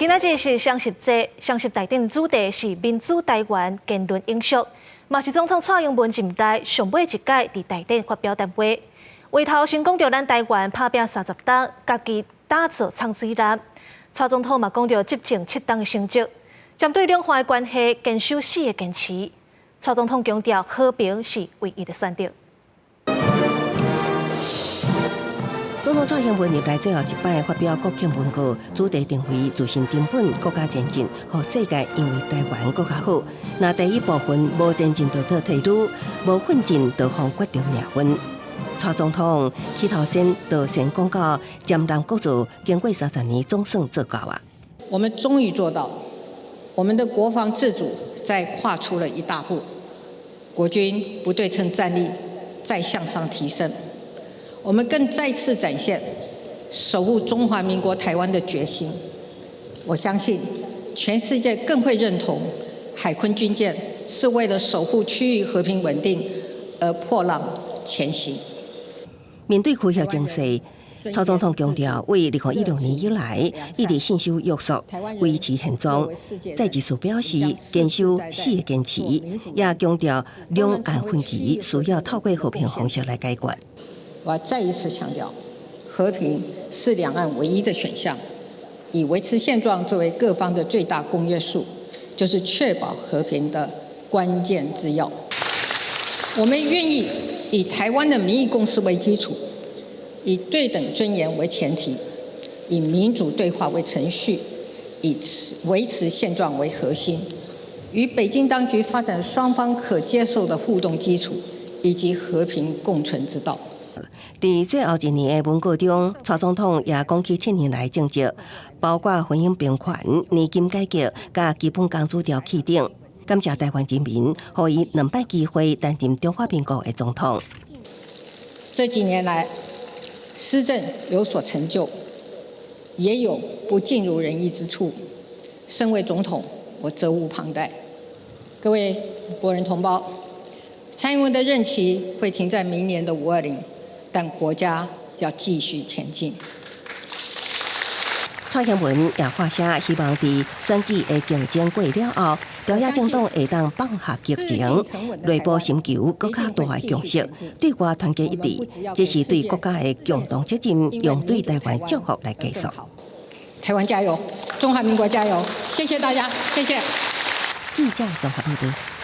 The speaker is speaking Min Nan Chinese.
今仔日是雙十節，雙十大典主題是民主台灣堅韌永續，嘛是總統蔡英文任內上尾一屆佇大典發表談話。話頭先講著咱台灣拍拚30冬，家己打造藏水艦。蔡總統嘛講著執政7冬的成績，針對兩岸的關係堅守四个堅持。蔡總統強調和平是唯一的選擇。總統蔡英文任內最後一擺發表國慶文告，主題定為自信沉穩，國家前進，予世界認為台灣閣較好。若第一部分無前進就倒退嚕，無奮進就予決定命運。蔡總統起頭先就先講到江南國造經過30年總算做到啊！我們終於做到，我們的國防自主再跨出了一大步，國軍不對稱戰力再向上提升。我們更再次展現守護中華民國台灣的決心。我相信全世界更會認同海鯤軍艦是為了守護區域和平穩定而破浪前行。面對氣候情勢，蔡總統強調，為2016年以來，一直信守約束，維持現狀。再一次表示堅守四個堅持，也強調兩岸分歧需要透過和平方式來解決。我要再一次強調，和平是兩岸唯一的選項，以維持現狀作為各方的最大公約數，就是確保和平的關鍵之要。我們願意以台灣的民意共識為基礎，以對等尊嚴為前提，以民主對話為程序，以維持現狀為核心，與北京當局發展雙方可接受的互動基礎，以及和平共存之道。佇最後一年的文告中，蔡總統也講起7年來政績，包括婚姻平權、年金改革、佮基本工資調起等。感謝台灣人民，予伊兩擺機會擔任中華民國的總統。這幾年來，施政有所成就，也有不盡如人意之處。身為總統，我責無旁貸。各位國人同胞，蔡英文的任期會停在明年的520，但國家要繼續前進。蔡英文也發聲，希望佇選舉的競爭過了後，朝野政黨會當放下激情，內部尋求閣較大的共識，對外團結一致，這是對國家的共同責任，用對台灣祝福來結束。台灣加油，中華民國加油！謝謝大家，謝謝。記者綜合報道。